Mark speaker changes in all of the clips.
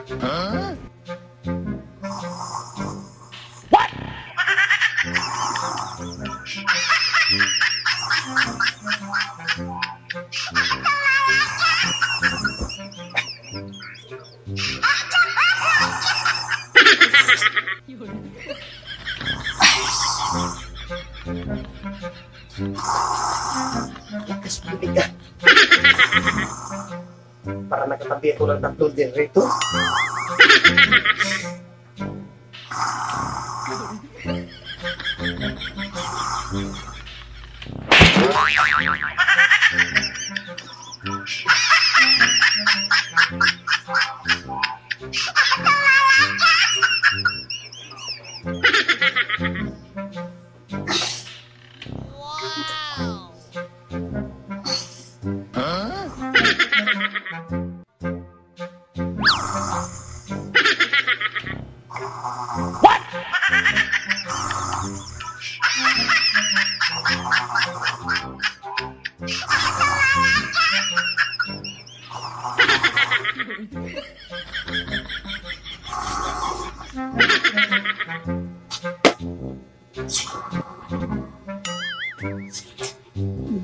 Speaker 1: Lakas bibig ka. Para nakatabi ako ng tatlong generator.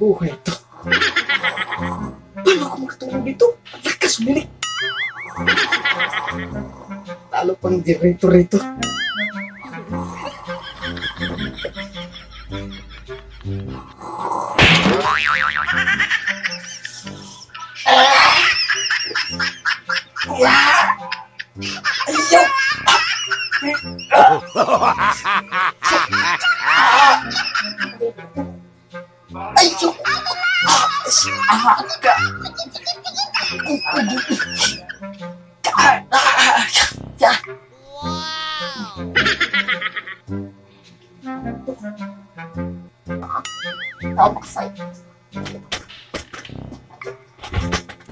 Speaker 1: Buhay ito. Paano ako makatulog dito? Ang lakas umilik. Talo pang generator rito. Ayaw! Ayaw!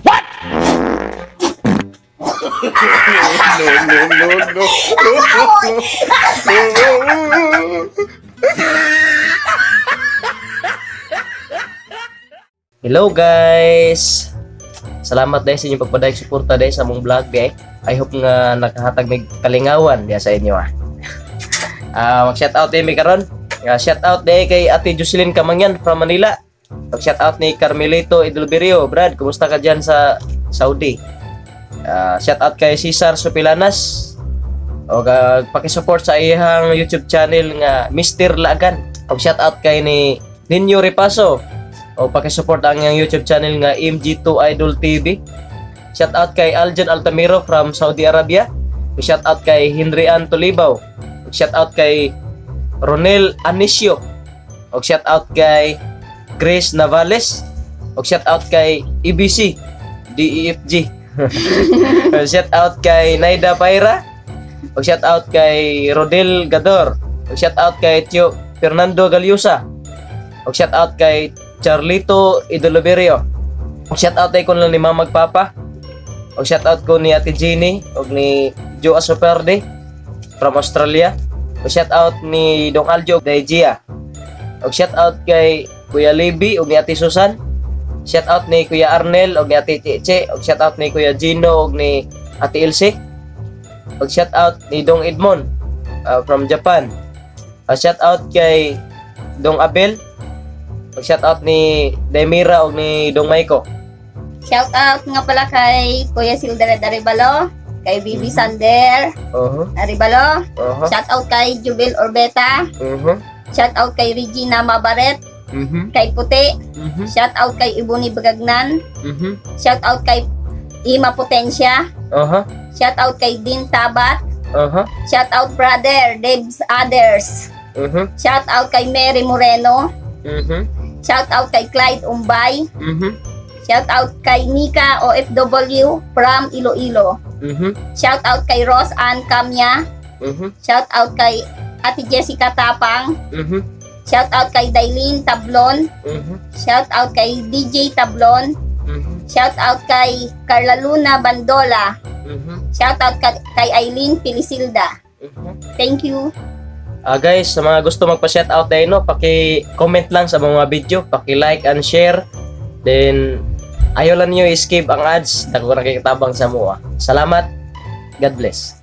Speaker 2: What? No, no, no, no.
Speaker 3: Hello guys! Salamat dahil sa inyong pagpadayag suporta dahil sa among vlog dahil. I hope nga nakahatag mig kalingawan diya sa inyo ah. Mag-shout out dahil mi karon. Shout out dahil kay Ate Jocelyn Kamangyan from Manila. Mag-shout out ni Carmelito Idulberio. Brad, kumusta ka dyan sa Saudi? Shout out kay Cesar Supilanas. O paki-support sa iyang YouTube channel nga Mr. Lagan. Og shout out kay ni Ninyo Repaso. O paki-support ang iyang YouTube channel nga MG2 Idol TV. Shout out kay Aljon Altamiro from Saudi Arabia. Shout out kay Henry Ann Tolibaw. Shout out kay Ronel Anisio. Og shout out kay Grace Navales. Og shout out kay EBC DEFG. Shout out kay Naida Paira. Og shout out kay Rodel Gador. Og shout out kay Tio Fernando Galyusa. Og shout out kay Charlito Idoloberio. Og shout out ay ko lang ni Mama Papa. Og shout out ko ni Ate Jenny og ni Joe Asoperde from Australia. Og shout out ni Dong Aljo Daijia. Og shout out kay Kuya Libby og ni Ate Susan. Shout out ni Kuya Arnel og ni Ate Cheche. Og shout out ni Kuya Gino og ni Ate Ilse. Og shout out ni Dong Edmond from Japan. Shout out kay Dong Abel. Og shout out ni Demira og ni Dong Maiko.
Speaker 4: Shout out nga pala kay Kuya Sildred Arevalo, kay Bibi Sander Arevalo. Shout out kay Jubel Orbeta. Shout out kay Regina Mabaret, kay Puti. Shout out kay Ibuni Bagagnan. Shout out kay Ima Potencia. Shout out kay Dean Tabat. Shout out brother Debs Others. Shout out kay Mary Moreno. Shout out kay Clyde Umbay. Shout out kay Nika OFW from Iloilo. Shout out kay Rose Ann Kamya. Shout out kay Ate Jessica Tapang. Shout out kay Dailene Tablon. Shout out kay DJ Tablon. Shout out kay Carla Luna Bandola. Shout out kay Eileen Pilisilda. Thank you.
Speaker 3: Guys, sa mga gusto magpa-shout out tayo, no, paki-comment lang sa mga video, paki-like and share. Then ayaw lang niyo i-skip ang ads, dako ra kay katabang sa mua. Salamat. God bless.